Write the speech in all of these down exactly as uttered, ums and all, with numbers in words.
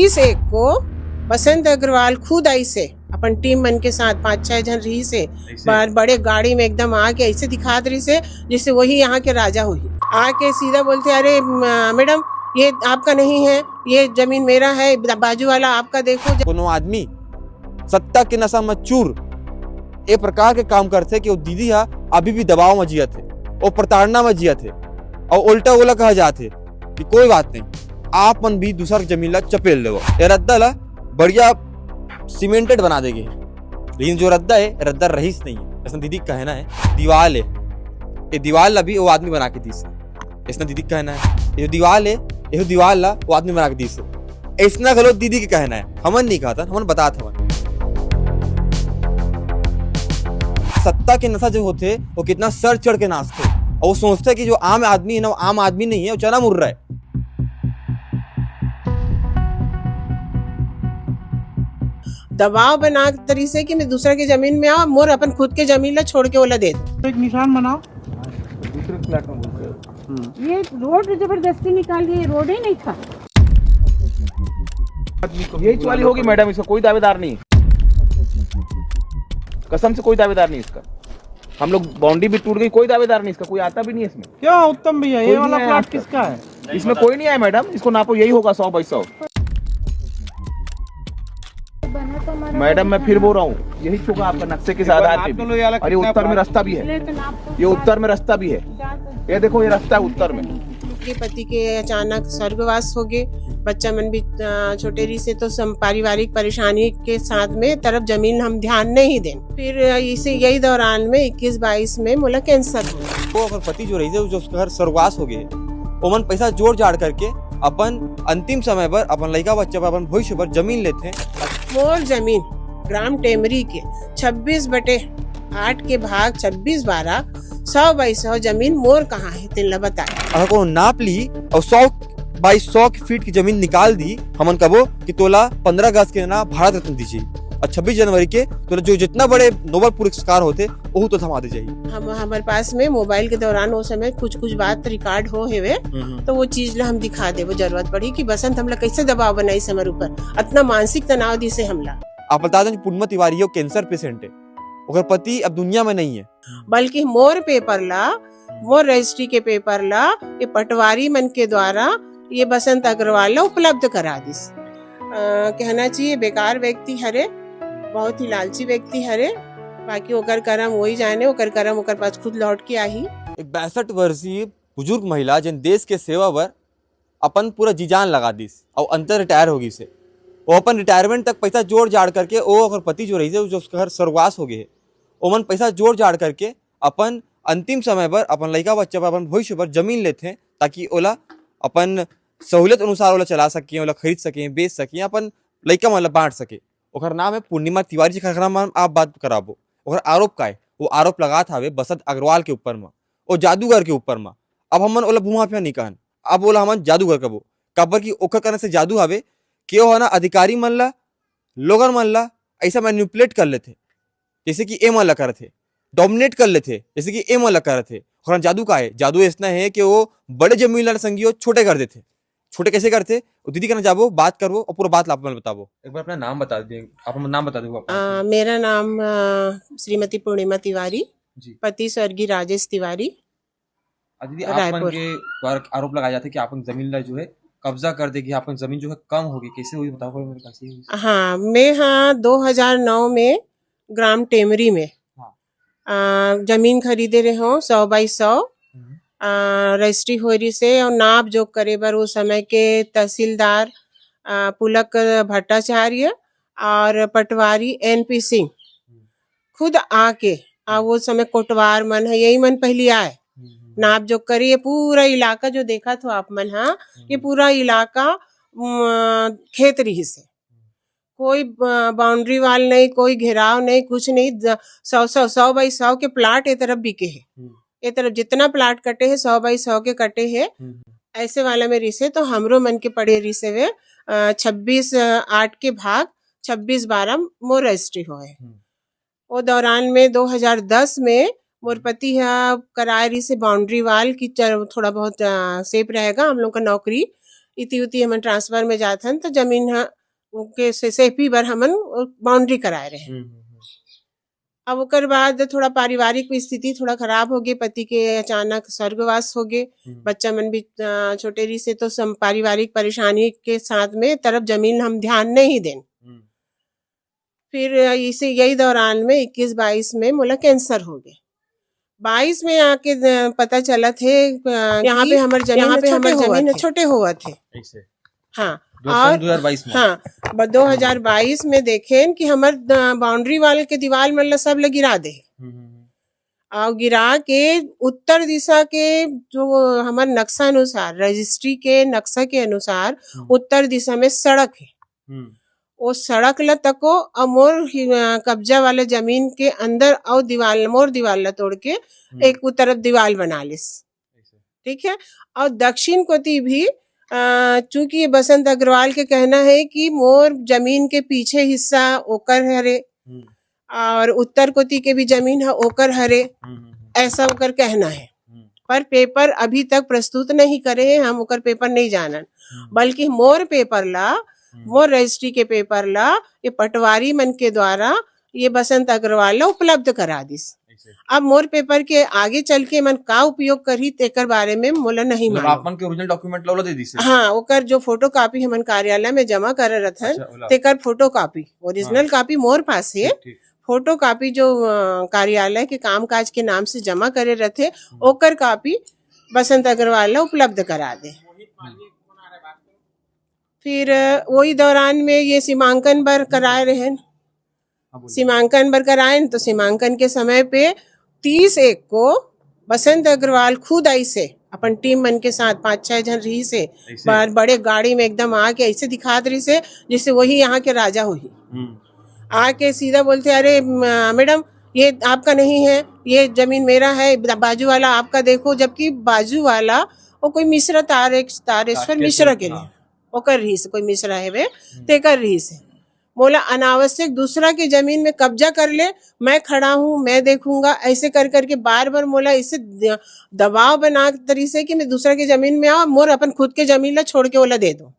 इस एक को बसंत अग्रवाल खुद आई से अपन टीम मन के साथ पांच छह जन रही से बड़-, बड़े गाड़ी में एकदम आके ऐसे दिखात रही से जैसे वही यहाँ के राजा हुई। आके सीधा बोलते, "अरे म-, मैडम, ये आपका नहीं है, ये जमीन मेरा है, बाजू वाला आपका देखो।" कोनो आदमी सत्ता के नशा में चूर ए प्रकार के काम करथे कि वो दीदी हा अभी भी दबाव में जियत हे, वो प्रताड़ना में जियत हे, और उल्टा ओला कहा जात हे कि कोई बात नहीं, आप मन भी दूसर के जमीन ला चपेल लेवो। ये रद्दा ला बढ़िया सीमेंटेड बना देगे, लेकिन जो रद्दा है, रद्दा रहीस नहीं है, ऐसा दीदी का कहना है। दीवाल है, ये दीवाल ला भी वो आदमी बना के दीस है, ऐसा दीदी का कहना है। ये दीवाल है, ये दीवाल ला वो आदमी बना के दीस है, ऐसा घलो दीदी के कहना है। हमन नहीं कहत हन, हमन बतात हवन। सत्ता के नशा जो होथे, वो कितना सर चढ़ के नाचथे, और वो सोचथे कि जो आम आदमी है ना, वो आम आदमी नहीं है, वो चना मुर्रा है। दबाव बना तरी से कि मैं दूसरा के जमीन में आऊं, मोर अपन खुद के जमीन ला छोड़ के ओला दे दे। एक निशान बनाओ। दूसरे फ्लैट में बोलते हैं। ये रोड जबरदस्ती निकाल दिए, रोड ही नहीं था। यही वाली होगी मैडम, इसका कोई दावेदार नहीं। कसम से कोई दावेदार नहीं इसका। हम लोग बाउंड्री भी टूट गई, कोई दावेदार नहीं इसका, कोई आता भी नहीं है इसमें। क्या उत्तम भैया, ये कोई वाला नहीं आया प्लॉट आज तक। किसका है? इसमें कोई नहीं आया मैडम, इसको नापो, यही होगा सौ बाई सौ। मैडम, मैं फिर बोल रहा हूँ, यही होगा आपका नक्शे के आधार पे भी। और ये उत्तर में रास्ता भी है, ये उत्तर में रास्ता भी है, ये देखो, ये रास्ता है उत्तर में। के पति के अचानक स्वर्गवास हो गए, बच्चा मन भी अ, छोटे रही से, तो सम-, पारिवारिक परेशानी के साथ में तरफ जमीन हम ध्यान नहीं दें। फिर इसे, यही दौरान में इक्कीस बाईस में मोला कैंसर हुआ। वो ओकर पति जो रहिसे, जो उसके घर स्वर्गवास हो गए, ओमन पैसा जोड़ जाड़ करके अपन अंतिम समय पर अपन लइका बच्चा पर, अपन भविष्य पर जमीन लेथे। मोर जमीन ग्राम टेमरी के छब्बीस बटे आठ के भाग छब्बीस बारा, सौ बाई सौ जमीन मोर कहाँ है, तेन ला बताए। अगर कोनो नाप ली और सौ बाई सौ की फीट की जमीन निकाल दी, हमन कबो कि तोला पंद्रह अगस्त के ना भारत रत्न दीजिए, और छब्बीस जनवरी के तोला जो जितना बड़े नोबल पुरस्कार होते, ओहू तो थमा दे जाही। हम, हमारे पास में मोबाइल के दौरान वो समय कुछ कुछ बात रिकॉर्ड हो हेवे, हम्म। तो वो चीज ला हम दिखा देबो, जरूरत पड़ी कि बसंत हमला कैसे दबाव बनाइस हमर ऊपर, अतना मानसिक तनाव दिसे हमला। आप बता दें, पूर्णिमा तिवारी हो, कैंसर पेशेंट है, ओकर पति अब दुनिया में नहीं है। बल्कि मोर पेपर ला, मोर रजिस्ट्री के पेपर ला ये पटवारी मन के द्वारा ये बसंत अग्रवाल ला उपलब्ध करा दिस। अ, कहना चाहिए, बेकार व्यक्ति हरे, बहुत ही लालची व्यक्ति हरे। बाकी ओकर करम वही जाने, ओकर करम ओकर पास खुद लौट के आही। एक बासठ वर्षीय बुजुर्ग महिला, जिन देश के सेवा बर अपन पूरा जी जान लगा दिस, और अंतर रिटायर हो गई से, वो अपन रिटायरमेंट तक पैसा जोड़ जाड़ करके, वो ओकर पति जो रही से, जो उसका घर स्वर्गवास हो गए, ओमन पैसा जोड़ जाड़ करके अपन अंतिम समय बर, अपन लइका बच्चा बर, अपन भविष्य बर जमीन लेथे, ताकि ओला अपन सहूलियत अनुसार ओला चला सके, ओला खरीद सके, बेच सके, अपन लइका मन ला बांट सके। ओकर नाम है पूर्णिमा तिवारी, जेकर नाम आप बात कराबो। ओकर आरोप का है? वो आरोप लगात हावे बसंत अग्रवाल के ऊपर म, वो जादूगर के ऊपर म। अब हमन ओला भूमाफिया नहीं कहन, अब ओला हमन जादूगर कबो, काबर कि ओकर करने से जादू हावे कि वो है ना अधिकारी मन ला, लोगन मन ला ऐसा मैनिपुलेट कर लेथे, जैसे कि ए मन ला करत हे, डोमिनेट कर लेथे, जैसे कि ए मन ला करत हे। ओकरा जादू का है? जादू ऐसना है कि वो बड़े जमीन ला संगी वो छोटे कर देथे। छोटे कैसे करथे? वो दीदी के ना जाबो, बात करबो और पूरा बात ला आप मन बताबो। एक बार अपना नाम बता दीजिए, आप हमर नाम बता दो। अ, मेरा नाम, अ, श्रीमती पूर्णिमा तिवारी, जी। पति स्वर्गीय राजेश तिवारी, अ, दीदी, आप मन रायपुर। के द्वारा आरोप लगाया जाता है कि आप मन जमीन ला जो है कब्जा कर देगी, आप मन जमीन जो है कम होगी, कैसे हुई बताओ, कैसे हुई? हाँ, मैं हाँ दो हज़ार नौ में ग्राम टेमरी में, हाँ। अ, जमीन खरीदे रहे हूँ सौ बाई सौ। हम्म। अ, रजिस्ट्री होरी से और नाप जोख करे बर वो समय के तहसीलदार, अ, पुलक भट्टाचार्य और पटवारी एन पी सिंह हम्म। खुद आके, आ, हम्म। वो समय कोटवार मन है, यही मन पहली आए। हम्म, हम्म। नाप जोख करी, ये पूरा इलाका जो देखत हो आप मन हा, ये हम्म। पूरा इलाका, उम, खेत रही से। कोई ब-, बाउंड्री वॉल नहीं, कोई घेराव नहीं, कुछ नहीं। ज-, सौ, सौ, सौ बाई सौ के प्लाट ए तरफ बिके है। हम्म। ए तरफ जितना प्लाट कटे है, सौ बाई सौ के कटे है। हम्म। ऐसे वाला में रिसे तो हमरो मन के पड़े रिसे वे, अ, छब्बीस, अ, आठ के भाग छब्बीस बारह मोर रजिस्ट्री होए। हम्म। वो दौरान में दो हज़ार दस में मोर हम्म। पति ह कराए रिसे बाउंड्री वॉल की चर-, थोड़ा बहुत, अ, सेफ रहेगा हम लोग का नौकरी। इति उति हमन ट्रांसफर में जाथन, तो जमीन ह ओके से सेपी बर हमन बाउंड्री कराए रहे। हम्म, हम्म, हम्म। अब ओकर बाद थोड़ा पारिवारिक स्थिति थोड़ा खराब हो गए, पति के अचानक स्वर्गवास हो गए, हम्म। बच्चा मन भी, अ, छोटे रहिसे, तो सम-, पारिवारिक परेशानी के साथ में तरफ जमीन हम ध्यान नहीं देन। हम्म। फिर इसे, यही दौरान में इक्कीस बाईस में मोला कैंसर हो गए। बाईस में आके, अ, पता चलत हे, अ, यहाँ कि पे हमर जमीन, यहाँ पे हमर जमीन छोटे होवत हे। छोटे होवत हे। ऐसे। हाँ, दो सन और दो हज़ार बाईस में। हाँ, ब-, दो हज़ार बाईस में देखेन कि हमर, अ, बाउंड्री वॉल के दीवाल मन ला सब ला गिरा दे। हम्म, हम्म, हम्म। और गिरा के उत्तर दिशा के जो हमर नक्शा अनुसार, रजिस्ट्री के नक्शा के अनुसार हम्म। उत्तर दिशा में सड़क है। हम्म। वो सड़क ला तको और मोर ही, अ, कब्जा वाला जमीन के अंदर और दीवाल, मोर दीवाल ला तोड़ के हम्म। एक वो तरफ दीवाल बना लिस। ऐसे। ठीक है, और दक्षिण कोती भी, अ, चूंकि ये बसंत अग्रवाल के कहना है कि मोर जमीन के पीछे हिस्सा ओकर हरे हम्म। और उत्तर कोती के भी जमीन ह ओकर हरे, हम्म, हम्म, हम्म। ऐसा ओकर कहना है। हम्म। पर पेपर अभी तक प्रस्तुत नहीं करे हैं, हम ओकर पेपर नहीं जानन, हम्म। बल्कि मोर पेपर ला, हम्म। मोर रजिस्ट्री के पेपर ला ये पटवारी मन के द्वारा ये बसंत अग्रवाल ला उपलब्ध करा दिस। ऐसे। अब मोर पेपर के आगे चल के मन का उपयोग करही, तेकर बारे में मोला नहीं मतलब मालूम। आप मन के ओरिजिनल डॉक्यूमेंट ला ओला दे दिस हे? हाँ, ओकर जो फोटोकॉपी हमन कार्यालय में जमा करे रथन, अच्छा, ओला। तेकर फोटोकॉपी, ओरिजिनल हाँ। कॉपी मोर पास हे। ठीक, ठीक। फोटोकॉपी जो, अ, कार्यालय के कामकाज के नाम से जमा करे रथे, हम्म। ओकर कॉपी बसंत अग्रवाल ला उपलब्ध करा दे। हम्म। फिर, अ, वही दौरान में ये सीमांकन बर कराए रहेन। हाँ, बोलिए। सीमांकन बर कराएन, तो सीमांकन के समय पे तीस एक को बसंत अग्रवाल खुद आइस हे, अपन टीम मन के साथ पाँच छह झन रहिस हे, ऐसे? ब-, बड़े गाड़ी में एकदम आके ऐसे दिखात रहिस हे, जैसे वही यहाँ के राजा होही। हम्म। आके सीधा बोलथे, "अरे, म-, मैडम, ये आपका नहीं है, ये जमीन मेरा है, ब-, बाजू वाला आपका देखो।" जबकि बाजू वाला वो कोई मिश्रा तारे-, तारेश्वर तारकेश्वर, मिश्रा के हाँ। लिए, ओकर रहिस, कोई मिश्रा हेवे, हम्म। तेकर रहिस हे। मोला अनावश्यक दूसरा के जमीन में कब्जा कर ले, मैं खड़ा हूँ, मैं देखूंगा, ऐसे कर करके बार बार मोला इसे द-, दबाव बना तरीसे कि मैं दूसरा के जमीन में आऊँ, मोर अपन खुद के जमीन ला छोड़ के ओला दे दो।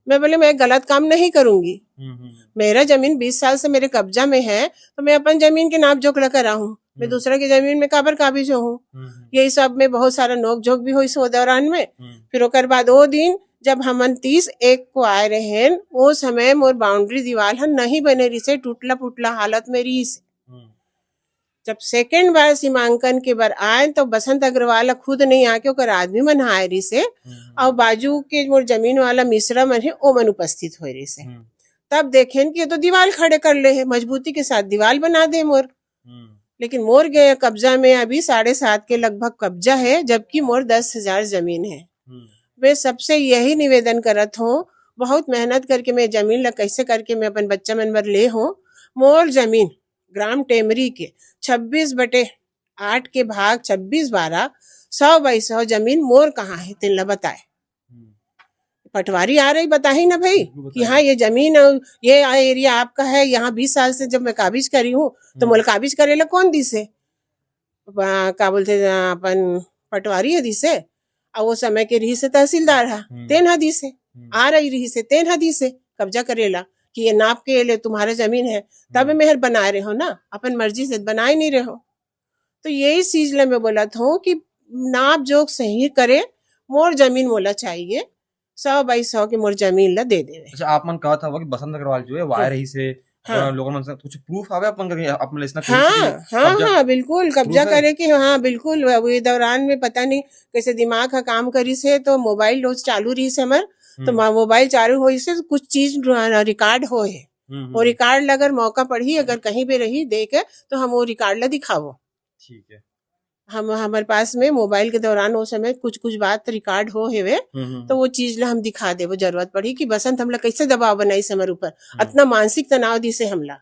मैं बोले, "मैं गलत काम नहीं करूंगी। हम्म, हम्म, हम्म। मेरा जमीन बीस साल से मेरे कब्जा में है, तो मैं अपन जमीन के नाप जोख ला करा हूँ। मैं हम्म। दूसरा के जमीन में काबर काबिज होऊं?" हम्म, हम्म। यही सब में बहुत सारा नोक झोंक भी होइस ओ दौरान में। हम्म। फिर ओकर बाद ओ दिन जब हमन तीस एक को आए रहेन, ओ समय मोर बाउंड्री दीवाल ह नहीं बने रिहिस हे, टूटला फूटला हालत में रिहिस हे। हम्म। जब सेकंड बार सीमांकन के बर आए, तो बसंत अग्रवाल ह खुद नहीं आके ओकर आदमी मन आए रिहिस हे। हम्म। और बाजू के मोर जमीन वाला मिश्रा मन हे, ओ मन उपस्थित होए रिहिस हे। हम्म। तब देखेन कि ये तो दीवाल खड़े कर ले हे, मजबूती के साथ दीवाल बना दे मोर। हम्म। लेकिन मोर गए कब्जा में अभी साढ़े सात के लगभग कब्जा है, जबकि मोर दस हज़ार जमीन है। हम्म। मैं सबसे यही निवेदन करत हूँ, बहुत मेहनत करके मैं जमीन ला कैसे करके मैं अपन बच्चा मन बर ले हूँ। मोर जमीन ग्राम टेमरी के छब्बीस बटे आठ के भाग छब्बीस बारह, सौ by सौ जमीन मोर कहाँ है, तेन ला बताए। हम्म। पटवारी आ रही, बताही ना भाई बिल्कुल कि बताही। हाँ, ये जमीन और ये एरिया आपका है, यहाँ बीस साल से जब मैं काबिज करी हूँ, तो हम्म। मोला काबिज करे ला कौन दिस हे? बा-, का बोलथे, अपन पटवारी ह दिस हे, और वो समय के रिहिस हे तहसीलदार ह, हम्म। तेन ह दिस हे, हम्म। आ रही रिहिस हे, तेन ह दिस हे कब्जा करे ला कि ये नाप के ले तुम्हारा जमीन है, तब हम्म। मैं हर बनाए रहे हो ना, अपन मर्जी से बनाए नहीं रहे हो। तो यही चीज ला मैं बोलत हूँ कि नाप जोख सही करे, मोर जमीन मोला चाहिए, सौ by सौ के मोर जमीन ला दे देवे। अच्छा, आप मन कहत हवा कि बसंत अग्रवाल जो है, वो आए हाँ। रहिस हे, हाँ। अ, लोगन मन से कुछ प्रूफ हवे अपन करा, अपन ला इसना कहीं से हाँ, कि हाँ, कब्जा हाँ, बिल्कुल, कब्जा प्रूफ है? करे के, हाँ, बिल्कुल। अब ये दौरान में पता नहीं कैसे दिमाग का काम करिस हे, तो मोबाइल रोज चालू रहिस हे हमर, तो हम्म। मा-, मोबाइल चालू होइस हे, कुछ चीज र-, रिकॉर्ड होए हे। हम्म, हम्म, वो हम्म। रिकॉर्ड ला अगर मौका पड़ही, अगर कहीं भी रही, देखे, तो हम वो रिकॉर्ड ला दिखावो। ठीक है। हम, हमारे पास में मोबाइल के दौरान वो समय कुछ, कुछ बात रिकॉर्ड हो हेवे, हम्म, हम्म, तो हम्म। वो चीज ला हम दिखा देबो, जरूरत पड़ही कि बसंत हमला कैसे दबाव बनाइस हमर ऊपर, हम्म। अतना मानसिक तनाव दिस हे हमला।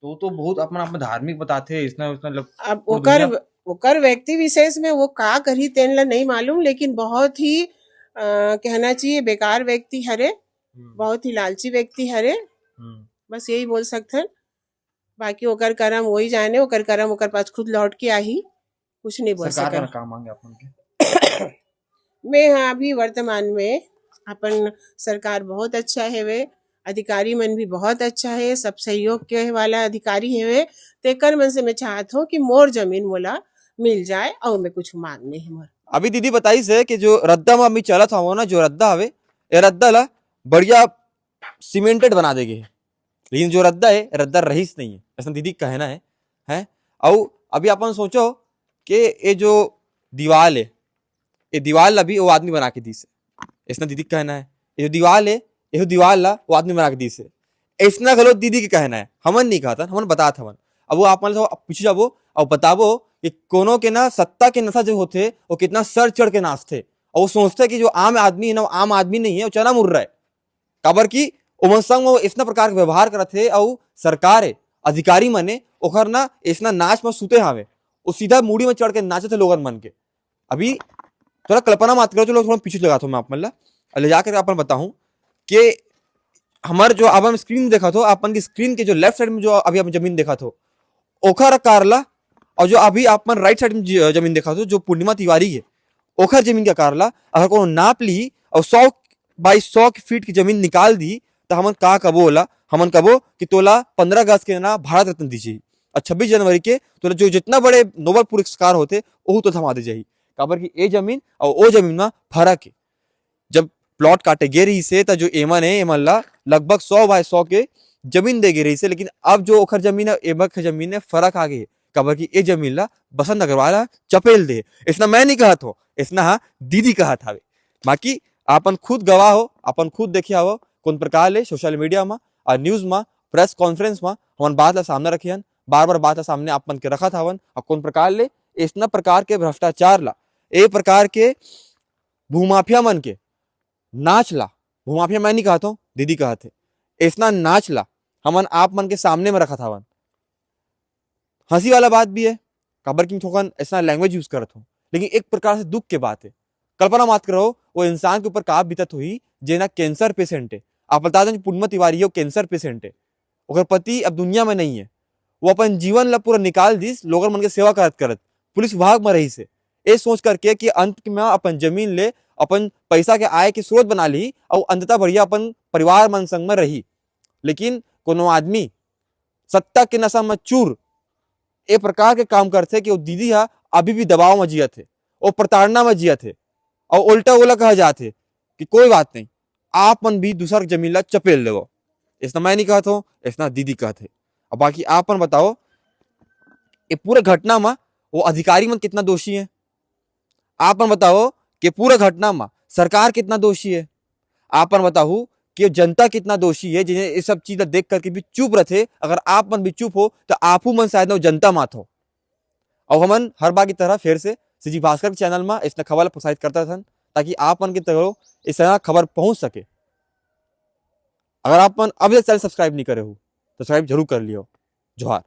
तो, तो बहुत अपन आप में धार्मिक बताथे, इसना, उसना लग-, अब पूरा ओकर, दुनिया ओकर व्यक्ति विशेष में वो का करही तेन ला नहीं मालूम, लेकिन बहुत ही, अ, कहना चाहिए बेकार व्यक्ति हरे, हम्म। बहुत ही लालची व्यक्ति हरे, हम्म। बस यही बोल सकथन। बाकी ओकर करम वही जाने, ओकर करम ओकर पास खुद लौट के आही, कुछ नहीं बोल सरकार सकन। का मांगे आप मन के? मैं हाँ अभी वर्तमान में अपन सरकार बहुत अच्छा हेवे, अधिकारी मन भी बहुत अच्छा हे, सब सहयोग के वाला अधिकारी हेवे, तेकर मन से मैं चाहत हूँ कि मोर जमीन मोला मिल जाए और मैं कुछ मांग नहीं मोर। अभी दीदी बताइस हे कि जो रद्दा में अभी चलत हवो ना, जो रद्दा हवे, ये रद्दा ला बढ़िया सीमेंटेड बना देगे हे, लेकिन जो रद्दा हे, रद्दा रहीस नहीं हे, ऐसा दीदी के कहना हे, हैं? अउ अभी अपन सोचो कि ये जो दीवाल हे, ये दीवाल ला भी वो आदमी बना के दीस हे, ऐसा दीदी के कहना हे। ये जो दीवाल हे, ये दीवाल ला वो आदमी बना के दीस हे, ऐसना घलो दीदी के कहना हे। हमन नहीं कहत हन, हमन बतात हवन। अब वो आप मन से पूछे जाबो और बताबो कि कोनो के ना सत्ता के नशा जो होथे, वो कितना सर चढ़ के नाचथे और वो सोचथे कि जो आम आदमी है ना, वो आम आदमी नहीं है, वो चना मुर्रा है। काबर कि ओमन संग वो इतना प्रकार के व्यवहार करत हे और सरकार है, अधिकारी मन हे, ओखर ना ऐसना नाच में सुते हावे, वो सीधा मुड़ी में चढ़ के नाचत हे लोगन मन के। अभी थोड़ा कल्पना मत करो, चलो थोड़ा पीछे लगाता हूँ मैं आप मन ला, और ले जाकर अपन बताऊँ कि हमर जो आप मन स्क्रीन देखत हो, आप मन की स्क्रीन के जो लेफ्ट साइड में जो अभी आप जमीन देखत हो, ओखर आकार ला, और जो अभी आप मन राइट साइड में ज-, जमीन देखत हो, जो पूर्णिमा तिवारी है, ओखर जमीन के आकार ला अगर कोनो नाप ली और सौ बाई सौ फीट की जमीन निकाल दी, तो हमन का कबो ओला? हमन कबो कि तोला पंद्रह अगस्त के ना भारत रत्न दी जाही, और छब्बीस जनवरी के तोला जो जितना बड़े नोबल पुरस्कार होथे, ओहू तो थमा दी जाही। काबर कि ए जमीन और ओ जमीन में फर्क है। जब प्लॉट काटे गे रहिस हे, त जो एमन हे, एमन ला लगभग सौ बाय सौ के जमीन दे गे रहिस हे, लेकिन अब जो ओखर जमीन हे, एमन के जमीन में फर्क आ गे हे, काबर कि ए जमीन ला बसंत अग्रवाल ला चपेल दे। इसना मैं नहीं कहत हो, इसना हा दीदी कहत हावे। बाकी आपन खुद गवाह हो, आपन खुद देखे हवो, कौन प्रकार ले सोशल मीडिया मा, आ न्यूज मा, प्रेस कॉन्फ्रेंस मा हमन बात ला सामने रखे हन, बार बार बात ला सामने आप मन के रखत हवन, और कौन प्रकार ले इसना प्रकार के भ्रष्टाचार ला, ए प्रकार के भूमाफिया मन के नाच ला, भूमाफिया मैं नहीं कहत हूँ, दीदी कहत हे, ऐसना नाच ला हमन आप मन के सामने में रखत हवन। हंसी वाला बात भी है, काबर कि थोकन ऐसा लैंग्वेज यूज करत हूँ, लेकिन एक प्रकार से दुख के बात है। कल्पना मत करो, वो इंसान के ऊपर का बीतत हुई, जेना कैंसर पेशेंट है। आप बता दें, पूर्णिमा तिवारी है, वो कैंसर पेशेंट है। ओकर पति अब दुनिया में नहीं है। वो अपन जीवन ला पूरा निकाल दिस, लोगन मन के सेवा करत करत पुलिस विभाग में रहिस हे, ए सोच करके कि अंत में अपन जमीन ले, अपन पैसा के आय के स्रोत बना ली, और अंततः बढ़िया अपन परिवार मन संग में रही। लेकिन कोनो आदमी सत्ता के नशा में चूर ए प्रकार के काम करथे कि वो दीदी हा अभी भी दबाव में जियत हे, वो प्रताड़ना में जियत हे, और उल्टा ओला कहा जात हे कि कोई बात नहीं, आप मन भी दूसर जमीन ला चपेल लेवो। ऐसना मैं नहीं कहत हूँ, ऐसना दीदी कहत हे। अब बाकी आप मन बताओ, ये पूरा घटना में वो अधिकारी मन कितना दोषी है? आप मन बताओ कि पूरा घटना में सरकार कितना दोषी है? आप मन बताओ कि जनता कितना दोषी है, जिन्हें ये सब चीज ला देख करके भी चुप रहते। अगर आप मन भी चुप हो, तो आपू मन शायद ना जनता मात हो। और हमन हर बार की तरह फिर से सीजी भास्कर के चैनल में इसने खबर ला प्रोत्साहित करता रहन, ताकि आप मन की तरह इस तरह खबर पहुंच सके। अगर आप मन अभी तक चैनल सब्सक्राइब नहीं करे हो, सब्सक्राइब जरूर कर लियो। जोहार।